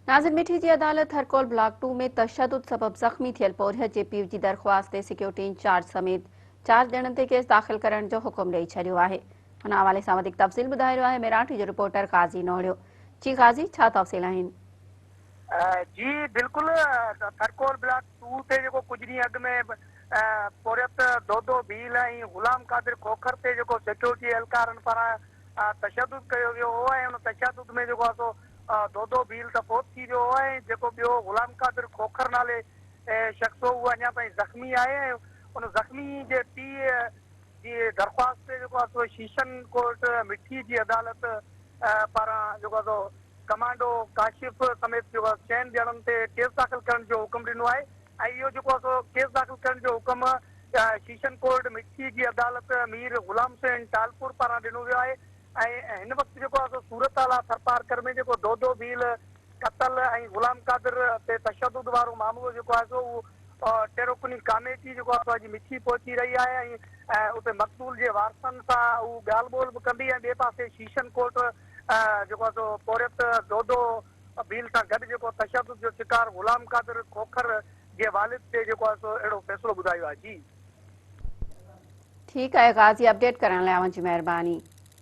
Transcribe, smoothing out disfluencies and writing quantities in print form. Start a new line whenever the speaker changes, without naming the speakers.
ناظر مٺي جي عدالت ٿرڪول بلاڪ ٽو ۾ تشدد سبب زخمي ٿيل پورهيت جي پيء جي درخواست تي سيڪيورٽي انچارج سميت چار ڄڻن تي ڪيس داخل ڪرڻ جو حڪم ڏئي ڇڏيو آهي. ان حوالي سان وڌيڪ تفصيل ٻڌائي رهيو آهي ميراٺي جو رپورٽر غازي نوڙيو. جي غازي ڇا تفصيل آهن؟
جي بلڪل ٿرڪول بلاڪ ٽو تي جيڪو ڪجهه ڏينهن اڳ ۾ پورهيت دودو ڀيل ۽ غلام قادر کوکر تي جيڪو سيڪيورٽي اهلڪارن پاران تشدد ڪيو ويو هو ۽ ان تشدد ۾ جيڪو آهي سو دودو ڀيل ته فوت ٿي ويو هو ۽ جيڪو ٻيو غلام قادر کوکر نالي شخص هو اهو اڃا تائين زخمي آهي ۽ ان زخمي جي پيء جي درخواست تي جيڪو آهي سو شيشن ڪورٽ مٺي جي عدالت پاران جيڪو آهي سو ڪمانڊو ڪاشف سميت جيڪو آهي چئن ڄڻن تي ڪيس داخل ڪرڻ جو حڪم ڏنو آهي ۽ اهو جيڪو آهي سو ڪيس داخل ڪرڻ جو حڪم شيشن ڪورٽ مٺي جي عدالت مير غلام حسين ٽالپور پاران ڏنو ويو آهي ۽ هن وقت جيڪو آهي سو صورتحال آهي ٿرپارڪر ۾ جيڪو دودو ڀيل قتل ۽ غلام قادر تي تشدد وارو معاملو جيڪو آهي سو اهو ٽي رڪني ڪاميٽي جيڪو آهي سو اڄ مٺي پهچي رهي آهي ۽ اتي مقتول جي وارثن سان هو ڳالهه ٻولهه به ڪندي ۽ ٻئي پاسي شيشن ڪورٽ جيڪو آهي سو پورهيت دودو ڀيل سان گڏ جيڪو تشدد جو شڪار غلام قادر کوکر جي والد تي جيڪو آهي سو اهڙو فيصلو ٻڌايو آهي جي.
ٺيڪ آهي غازي اپڊيٽ ڪرڻ لاء اوهان جي مهرباني.